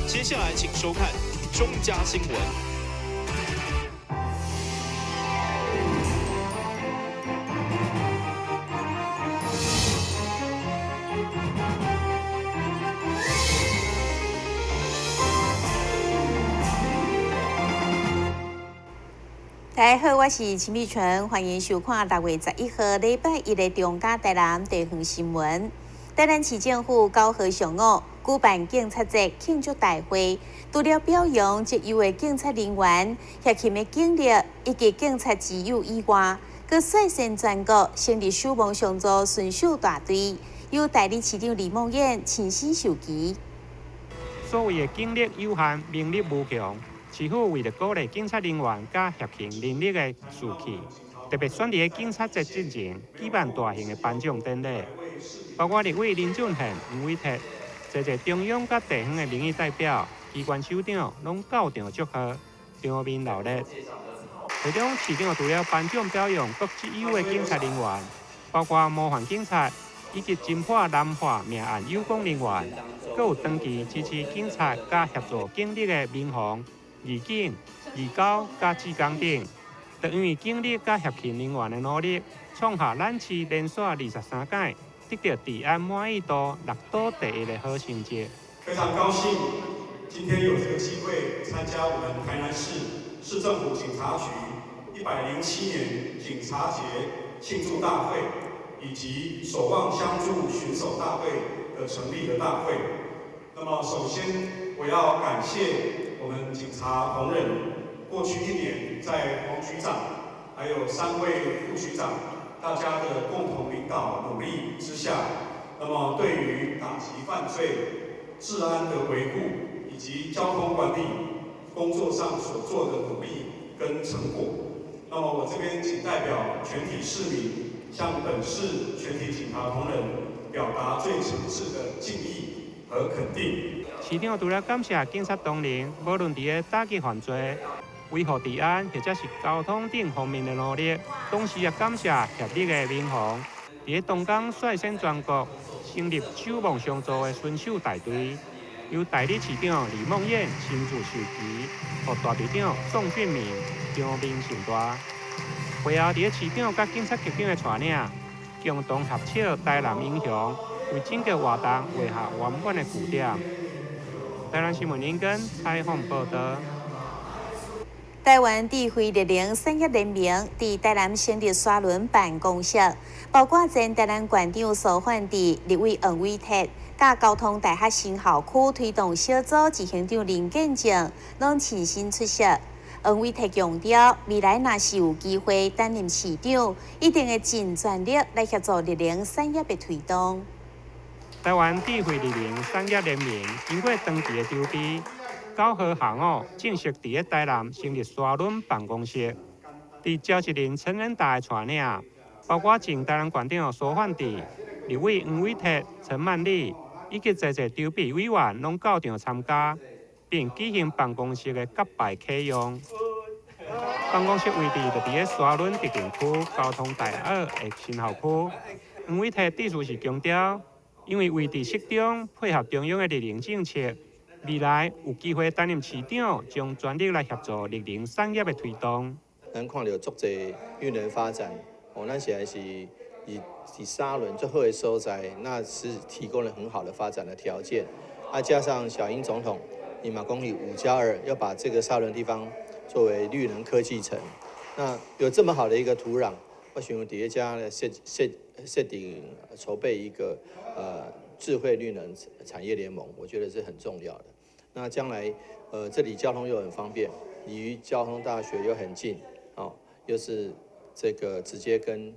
接下來請收看中嘉新聞。大家好，我是秦美純，歡迎收看6月11號禮拜一的中嘉台南地方新聞。台南市政府9號上午舉辦警察節慶祝大會，除了表揚績優的警察人員、協勤的警力以及警察之友以外，閣率先全國成立守望相助巡守大隊，由代理市長李孟諺親身授旗。所謂的警力有限，民力無窮。市府為著鼓勵警察人員佮協勤能力的士氣，特別選佇警察節進前舉辦大型的頒獎典禮，包括立委林俊憲、黃偉哲，濟濟中央佮地方的民意代表、機關首長攏到場祝賀，場面熱鬧。會中市長除了頒獎表揚各職優的警察人員，包括模範警察以及偵破濫發命案有功人員，閣有長期支持警察佮協助警力的民防、義警、義交佮志工等，就因為警力佮協勤人員的努力，創下咱市連續23屆得到治安滿意度六都第一的好成績。非常高興今天有這個機會參加我們台南市市政府警察局107年警察節慶祝大會，以及守望相助巡守大隊的成立的大會。那麼首先我要感謝我們警察同仁過去一年在黃局長還有3位副局長大家的共同領導努力之下，那麼對於打擊犯罪、治安的維護以及交通管理工作上所做的努力跟成果，那麼我這邊謹代表全體市民，向本市全體警察同仁表達最誠摯的敬意和肯定。市長除了感謝警察同仁，無論佇咧打擊犯罪、維護治安，或者是交通等方面的努力，同時也感謝協力的民防，佇咧東港率先全國成立守望相助的巡守大隊，由代理市長李孟諺親自授旗，予大隊長宋俊明場面盛大。會後，佇咧市長佮警察局長的帶領，共同合唱台南英雄，為整個活動畫下圓滿的句點。台南新聞林根採訪報道。台灣智慧綠能產業聯盟佇台南成立沙崙辦公室，包括前台南縣長蘇煥智、立委黃偉哲、佮交通大學新校區推動小組執行長林建正，攏親身出席。黃偉哲強調，未來若是有機會擔任市長，一定會盡全力來協助綠能產業的推動。台灣智慧綠能產業聯盟經過長期的籌備，9號下午正式佇咧台南成立沙崙辦公室。佇召集人陳仁達的帶領，包括前台南縣長蘇煥智、立委黃偉哲、陳曼麗以及濟濟籌備委員攏到場參加，並舉行辦公室的揭牌啟用。辦公室位置就佇咧沙崙特定區交通大學的新校區。黃偉哲致辭時強調，因為位置適中，配合中央的綠能政策，未來有機會擔任市長，將全力來協助綠能產業的推動。咱看著足濟綠能發展，哦，咱實在是佇沙崙足好的所在，那是提供了很好的發展的條件。啊，加上小英總統，伊嘛講伊5+2要把這個沙崙地方作為綠能科技城，那有這麼好的一個土壤，我想佇咧遮設定籌備一個智慧綠能產業聯盟，我覺得是很重要的。那將來這裡交通又很方便，離交通大學又很近，哦，又是這個直接跟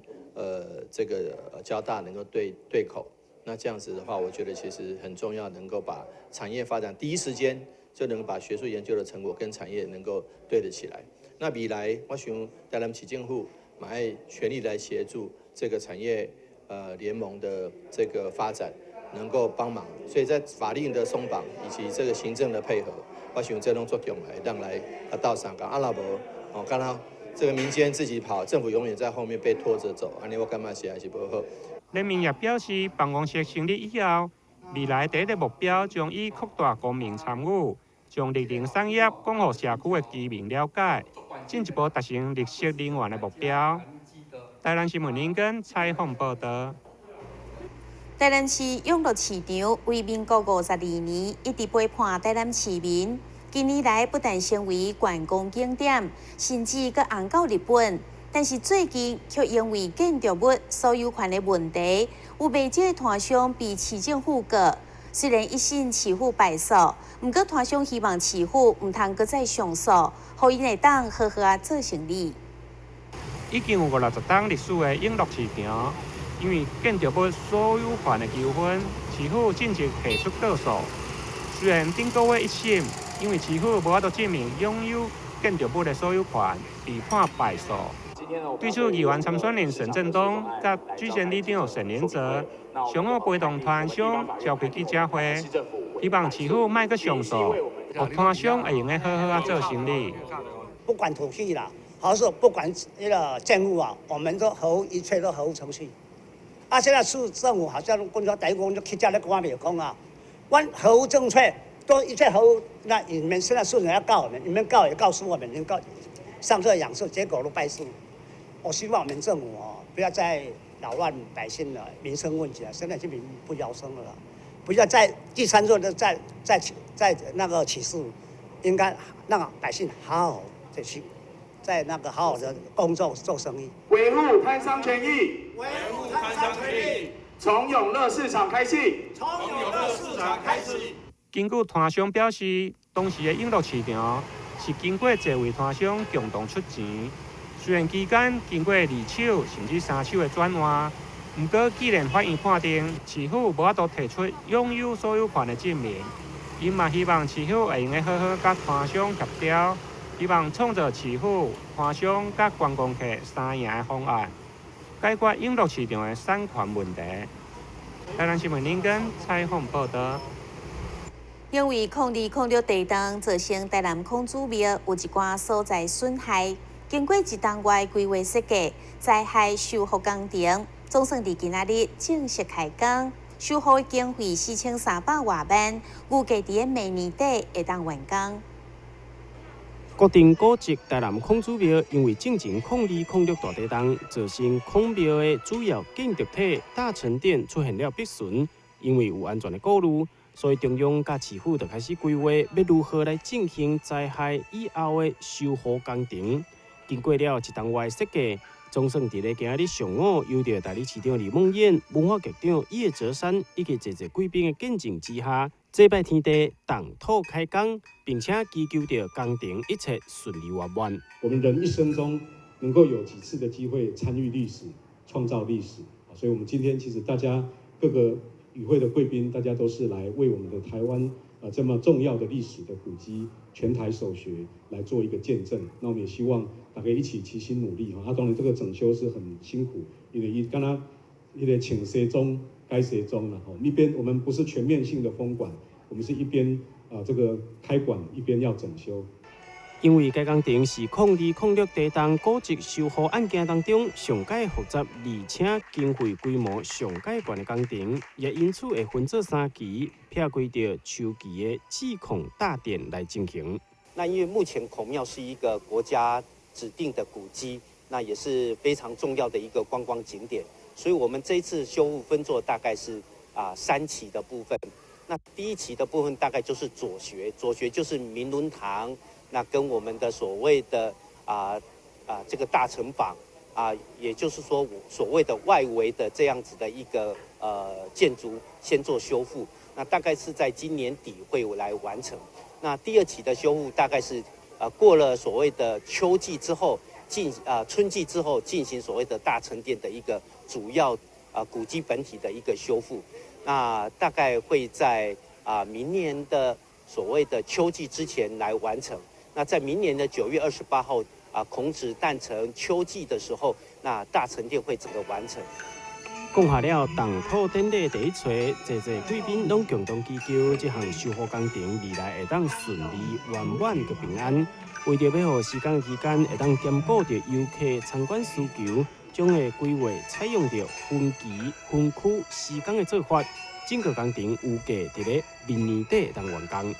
這個交大能夠對口。那這樣子的話，我覺得其實很重要，能夠把產業發展第一時間就能把學術研究的成果跟產業能夠對得起來。那未來我想台南市政府嘛愛全力來協助這個產業聯盟的這個發展，能夠幫忙。所以在法令的鬆綁以及這個行政的配合，我想這攏足重要，會當來鬥相共。啊，若無哦，敢若這個民間自己跑，政府永遠在後面被拖着走，按呢我感覺實在是無好。聯盟也表示，辦公室成立以後，未來第一个目標將以擴大公民參與，將綠能產業講予社區的居民了解，進一步達成綠色能源的目標。台南新聞林根採訪報道。台南市永樂市場為民國52年一直陪伴台南市民，近年來不但成為觀光景點，甚至閣紅到日本。但是最近卻因為建築物所有權的問題，有袂少的攤商被市政府告。雖然一審市府敗訴，毋過攤商希望市府毋通閣再上訴，予𪜶會當好好仔做生意。已經有五六十冬歷史的永樂市場，因為建築物所有權的糾紛，市府進前提出告訴。雖然頂個月一審，因為市府無法度證明擁有建築物的所有權，被判敗訴。對此，議員參選人沈振東佮莒縣里長沈連哲上午陪同攤商召開記者會，希望市府莫閣上訴，予攤商會用得好好仔做生意。不管土地啦，還是不管那個建物啊，我們都合一切都合乎程序。啊，現在市政府好像講說，等於講就去叫咧講袂講啊，阮合乎正確，都一切合乎。那你們現在市長要告我們，你們告也告輸我們，你們告上訴兩次，結果都敗訴。我希望我們政府哦，不要再擾亂百姓的民生問題啊！現在就民不聊生了，不要再第三次的再那個起訴，應該讓百姓好好的去，在那個好好的工作做生意。維護攤商權益，維護攤商權益，從永樂市場開始，從永樂市場開始。根據攤商表示，當時的永樂市場是經過濟位攤商共同出錢。雖然期間經過二手甚至三手的轉換，毋過既然法院判定市府無法度提出擁有所有權的證明，𪜶嘛希望市府會用得好好佮攤商協調，希望創造市府、攤商佮觀光客三贏的方案，解決永樂市場的產權問題。台南新聞林根採訪報道。因為02-06地動造成台南孔子廟有一寡所在損害。經過一冬外規劃設計，災害修復工程總算佇今仔日正式開工。修復經費4300外萬，預計佇明年底會當完工。國定古蹟台南孔子廟因為進前02-06大地動，造成孔廟的主要建築體大成殿出現了破損，因為有安全的顧慮，所以中央佮市府就開始規劃欲如何來進行災害以後的修復工程。經過了一冬外設計，總算佇咧今仔日上午，由著代理市長李孟諺、文化局長葉哲山以及濟濟貴賓的見證之下，祭拜天地，動土開工，並且祈求著工程一切順利圓滿。我們人一生中能夠有幾次的機會參與歷史、創造歷史，所以，我們今天其實大家各個與會的貴賓，大家都是來為我們的台灣這麼重要的歷史的古蹟，全台首學來做一個見證。那我們也希望大家一起齊心努力哈。啊，當然這個整修是很辛苦，因為伊敢若彼个穿西裝改西裝啦吼。一邊我們不是全面性的封館，我們是一邊啊這個開館一邊要整修。因為該工程是02-06地動古蹟修復案件當中上蓋複雜，而且經費規模上蓋懸的工程，也因此會分做三期，撇開著秋季的祭孔大典來進行。那因為目前孔廟是一個國家指定的古蹟，那也是非常重要的一個觀光景點，所以我們這一次修復分做大概是三期的部分。那第一期的部分大概就是左學，左學就是明倫堂。那跟我們的所謂的這個大成坊啊，也就是說所謂的外圍的這樣子的一個建築先做修復，那大概是在今年底會來完成。那第二期的修復大概是過了所謂的秋季之後春季之後進行所謂的大成殿的一個主要古蹟本體的一個修復，那大概會在明年的所謂的秋季之前來完成。那在明年的9月28號啊，孔子誕辰秋季的時候，那大成殿會整個完成。講下了動土典禮第一槌，濟濟貴賓攏共同祈求這項修復工程未來會當順利圓滿閣平安。為著欲予施工期間會當兼顧著遊客參觀需求，將會規劃採用著分期分區施工的做法。整个工程預計佇咧明年底通完工。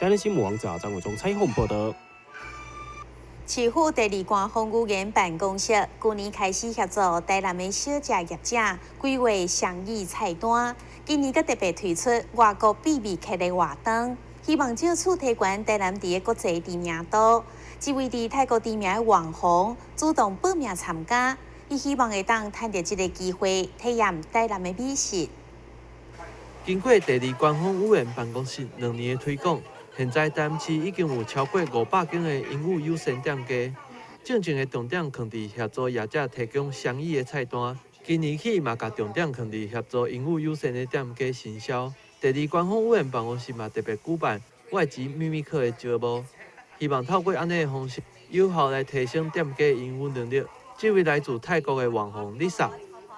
台南新聞網站張偉忠採訪報導。市府第二官方語言辦公室舊年開始協助台南的小食業者規劃雙語菜單，今年閣特別推出外國秘密客的活動，希望藉此提懸台南佇個國際知名度。這位佇泰國知名的網紅主動報名參加，伊希望會當趁著這个機會體驗台南的美食。經過第二官方語言辦公室2年的推廣，現在台南市已經有超過500間的英語友善店家。進前的重點囥佇協助業者提供雙語的菜單，今年起嘛共重點囥佇協助英語友善的店家行銷。第二官方語言辦公室嘛特別舉辦外籍秘密客的招募，希望透過按呢的方式，有效來提升店家英語能力。這位來自泰國的網紅 Lisa，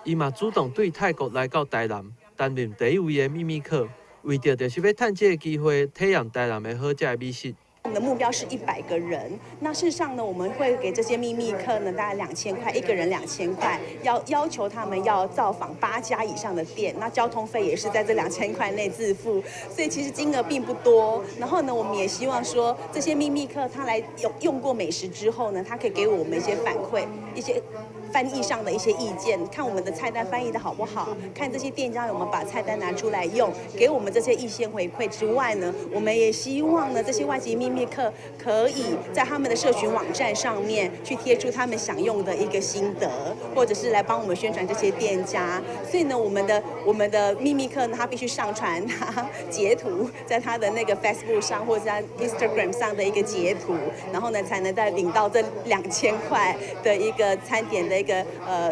伊嘛主動對泰國來到台南，擔任第一位的秘密客，為著就是欲趁這个機會體驗台南的好食的美食。我們的目標是100個人，那事實上呢，我們會給這些秘密客呢，大概兩千塊，一個人2000塊，要求他們要造訪8家以上的店，那交通費也是在這兩千塊內自付，所以其實金額並不多。然後呢，我們也希望說，這些秘密客他來用過美食之後呢，他可以給我們一些反饋，一些翻譯上的一些意見，看我們的菜單翻譯得好不好，看這些店家有沒有把菜單拿出來用，給我們這些意見回饋之外呢，我們也希望呢，這些外籍秘密客可以在他們的社群網站上面去貼出他們享用的一個心得，或者是來幫我們宣傳這些店家。所以呢，我們的秘密客呢，他必須上傳他截圖在他的那個 Facebook 上或者在 Instagram 上的一個截圖，然後呢，才能再領到這兩千塊的一個餐點的一個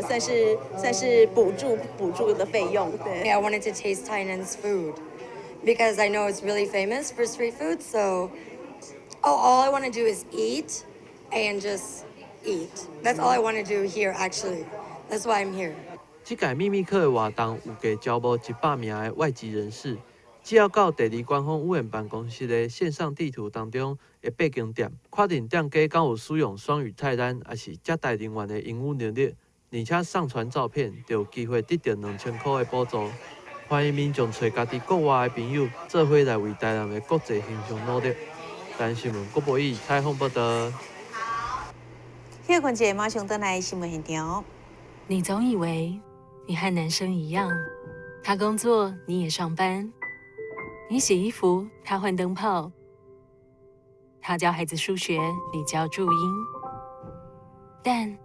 算是補助的費用。對。 I wanted to taste Tainan's food because I know it's really famous for street food. So, oh, all I want to do is eat and just eat. That's all I want to do here, actually. That's why I'm here. 這屆秘密客的活動預計招募100名的外籍人士，只要到第二官方語言辦公室的線上地圖當中的八間店，確認店家敢有使用雙語菜單，抑是接待人員的英語能力，而且上傳照片，就有機會得著2000塊的補助。歡迎民眾揣家己國外的朋友，做伙來為台南的國際形象努力。台南新聞郭博義採訪報導。歇睏一下，馬上轉來新聞現場。你總以為你和男生一樣，他工作，你也上班；你洗衣服，他換燈泡；他教孩子數學，你教注音。但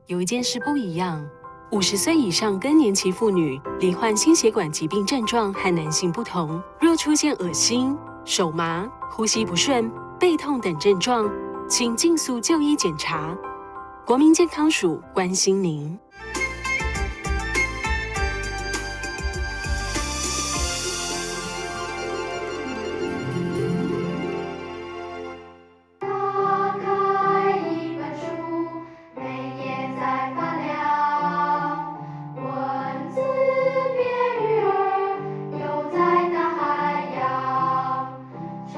有一件事不一樣：50歲以上更年期婦女罹患心血管疾病症狀和男性不同，若出現噁心、手麻、呼吸不順、背痛等症狀，請盡速就醫檢查。國民健康署關心您。打開一本書，每頁在發亮，文字變魚兒，游在大海洋，充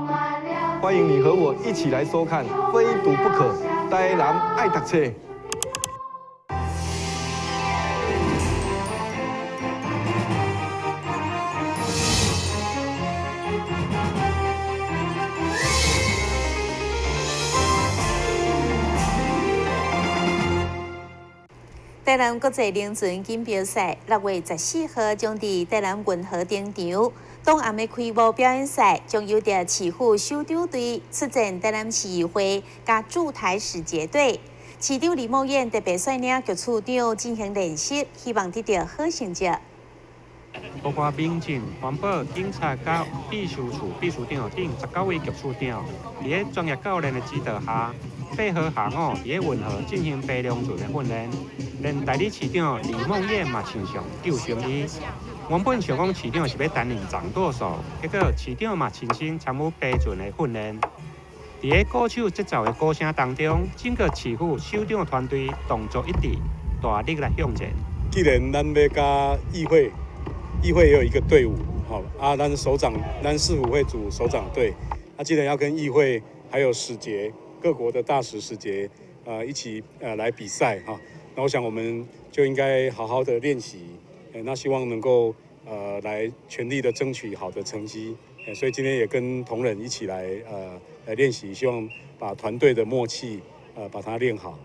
滿了。歡迎你和我一起來收看《非讀不可》，台南愛讀冊。台南國際輪船錦標賽6月14號將佇台南運河登場。當暗的開幕表演賽將由著市府首長隊出戰台南市議會佮駐台使節隊。市長李孟諺特別率領局處長進行練習，希望得到好成績。包括民政、環保、警察、佮秘書處秘書長等19位局處長，佇咧專業教練的指導下，8號下午佇咧運河進行白龍船的訓練。連代理市長李孟諺嘛穿上救生衣。原本想講市長是欲擔任掌舵手，結果市長嘛親身參與白船的訓練。佇咧鼓手節奏的鼓聲當中，整個市府首長團隊動作一致，大力來向前。既然咱欲佮議會，議會也有一個隊伍，吼啊，咱首長，咱市府會組首長隊。啊，既然要跟議會還有使節，各國的大使使節，一起來比賽哈，那我想我們就應該好好的練習，那希望能夠來全力的爭取好的成績。所以今天也跟同仁一起來練習，希望把團隊的默契把它練好。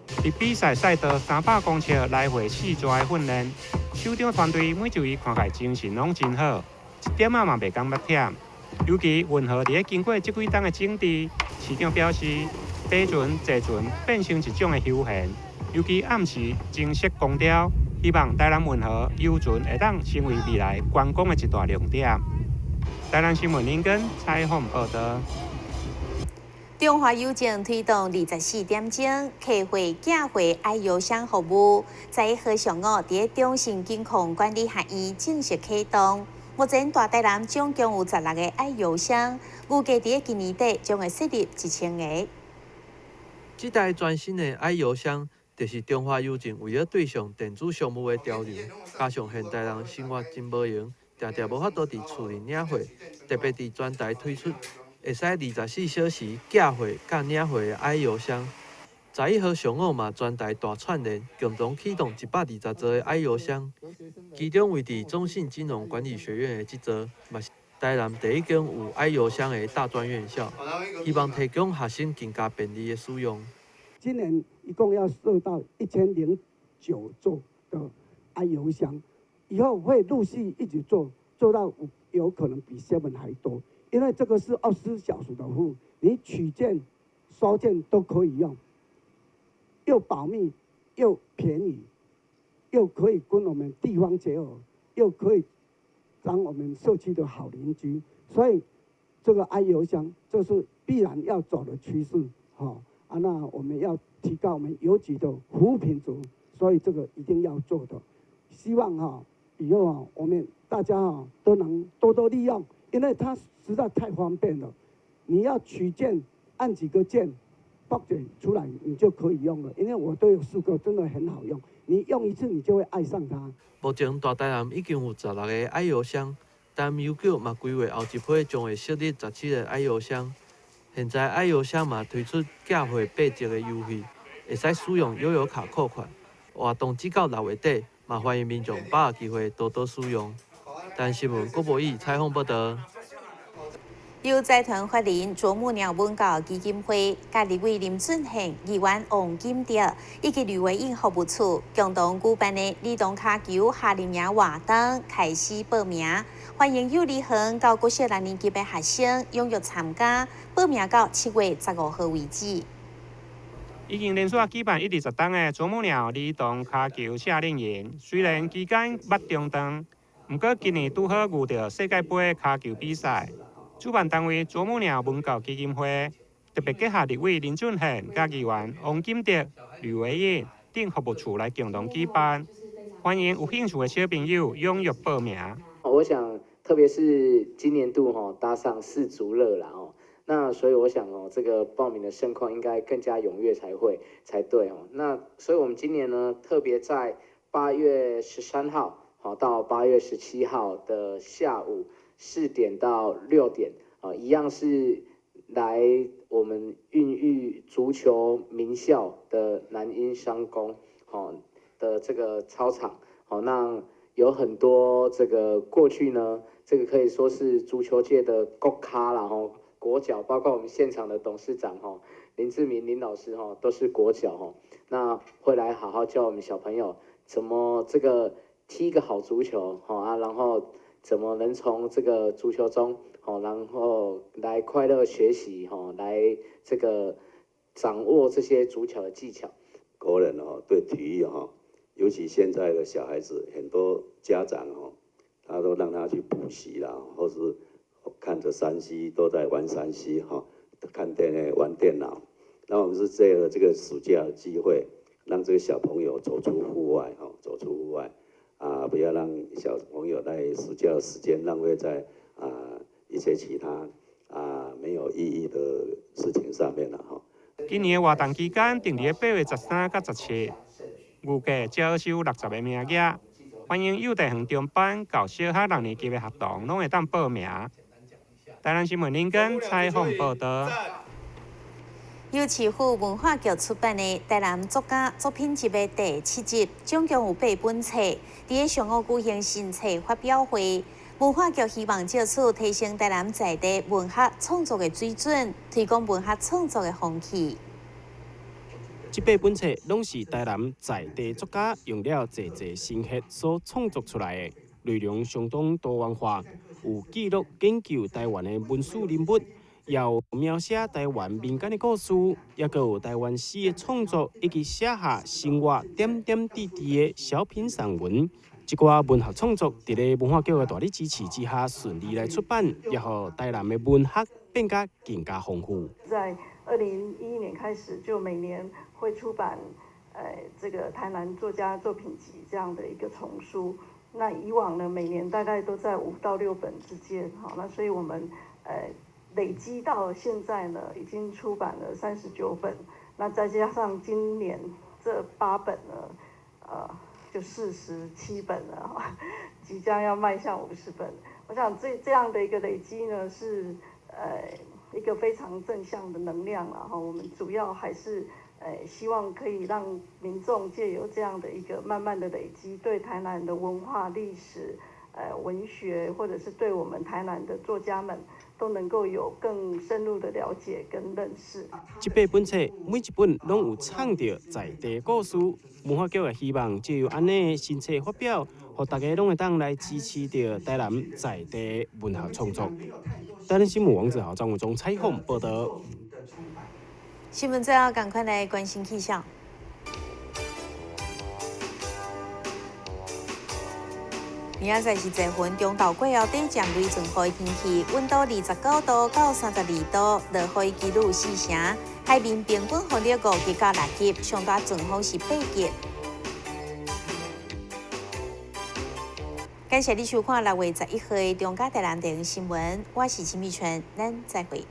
佇比賽賽道300公尺來回四逝的訓練，首長團隊每一位看起來精神攏真好，一點仔嘛袂感覺忝。尤其運河佇咧經過這幾冬的整治，市長表示，爬船、坐船變成一種的休閒，尤其暗時增設公雕，希望台南運河遊船會當成為未來觀光的一大亮點。台南新聞林根採訪報導。中華郵政推動24點鐘客貨寄貨愛郵箱服務，11號上午佇中信金控管理學院正式啟動。目前大台南總共有16個愛郵箱，預計佇今年底將會設立1000個。這台全新的愛郵箱，就是中華郵政為了對上電子商務的潮流，加上現代人生活真無閒，定定無法度佇厝裡領貨，特別佇全台推出會使24小時寄貨佮領貨的愛郵箱。11號上午嘛，全台大串聯，共同啟動120座的愛郵箱。其中位佇中信金融管理學院的這座，嘛是台南第一間有愛郵箱的大專院校，希望提供學生更加便利的使用。今年一共要設到1009座的愛郵箱，以後會陸續一直做，做到有可能比 seven 還多，因為這個是24小時的服務，你取件、收件都可以用，又保密又便宜，又可以跟我們地方結合，又可以當我們社區的好鄰居，所以這個愛郵箱這是必然要走的趨勢，哈啊，那我們要提高我們郵局的服務品質，所以這個一定要做的。希望哈以後啊，我們大家啊都能多多利用，因為它實在太方便了。你要取件，按幾個鍵，報紙出來你就可以用了。因為我都有試過，真的很好用。你用一次，你就會愛上它。目前大台南已經有16個愛郵箱，台南郵局嘛規劃後一批將會設立17個愛郵箱。現在愛郵箱嘛推出寄貨8折的優惠，會使使用悠遊卡扣款。活動只到6月底，嘛歡迎民眾把握機會多多使用。台南新聞郭博義採訪報導。由財團法人啄木鳥文教基金會、佮立委林俊憲、議員王金德以及呂維應服務處共同舉辦的兒童跤球夏令營活動開始報名，歡迎幼兒園到國小六年級的學生踴躍參加，報名到7月15號為止。已經連續舉辦120冬的啄木鳥兒童跤球夏令營，雖然期間捌中斷，毋過今年拄好遇著世界盃跤球比賽。主辦單位啄木鳥文教基金會特別結合立委林俊憲、佮議員王金德、呂維應等服務處來共同舉辦，歡迎有興趣的小朋友踴躍報名。我想，特別是今年度吼搭上世足熱啦哦，那所以我想哦，這個報名的盛況應該更加踴躍才會才對哦。那所以我們今年呢，特別在8月13號好到8月17號的下午4點到6點啊，一樣是來我們孕育足球名校的南英商工好的這個操場，好，那有很多這個過去呢，這個可以說是足球界的國咖啦吼，國腳，包括我們現場的董事長吼林志明林老師吼，都是國腳吼，那會來好好教我們小朋友怎麼這個踢個好足球吼啊，然後怎麼能從這個足球中，吼，然後來快樂學習，吼，來這個掌握這些足球的技巧。國人哦，對體育哈，尤其現在的小孩子，很多家長哦，他都讓他去補習啦，或是看着3C 都在玩3C 哈，看電玩電腦。那我們是借了這個暑假的機會，讓這個小朋友走出戶外，哈，走出戶外。啊，不要讓小朋友在暑假的時間浪費在一些其他沒有意義的事情上面了哈。今年的活動期間定佇8月13到17，預計招收60個名額，歡迎幼稚園中班到小學六年級的學童攏會當報名。台南新聞林根採訪報導。由市府文化局出版的《台南作家作品集》的第七集，總共有八本冊，佇咧上午舉行新冊發表會。文化局希望藉此提升台南在地文學創作的水準，推廣文學創作的風氣。這八本冊攏是台南在地作家用了濟濟心血所創作出來的，內容相當多元化，有記錄研究台灣的文史人物，也有描寫台灣民間的故事，也閣有台灣詩的創作，以及寫下生活點點滴滴的小品散文。這寡文學創作，佇咧文化局的大力支持之下，順利來出版，也予台南的文學變甲更加豐富。在2011年開始，就每年會出版，這個台南作家作品集這樣的一個叢書。那以往呢，每年大概都在5到6本之間，好，那所以我們，累積到現在呢，已經出版了39本，那再加上今年這八本呢，就47本了，即將要邁向50本。我想這樣的一個累積呢，是一個非常正向的能量了哈。我們主要還是希望可以讓民眾借由這樣的一個慢慢的累積，對台南的文化歷史、文學，或者是對我們台南的作家們，都能夠有更深入的了解跟認識。這八本冊每一本攏有藏著在地故事，文化局也希望藉由按呢新冊發表，予大家攏會當來支持著台南在地文學創作。台南新聞王子豪、張文忠採訪報道。新聞最後，趕快來關心氣象。明仔載是濟雲，中晝過後短暫雷陣雨天氣，溫度29度到32度，落雨幾率有四成。海面平均風力5級到6級，上大陣風是8級。感謝你收看6月11號的中嘉台南電視新聞，我是陳美春，咱再會。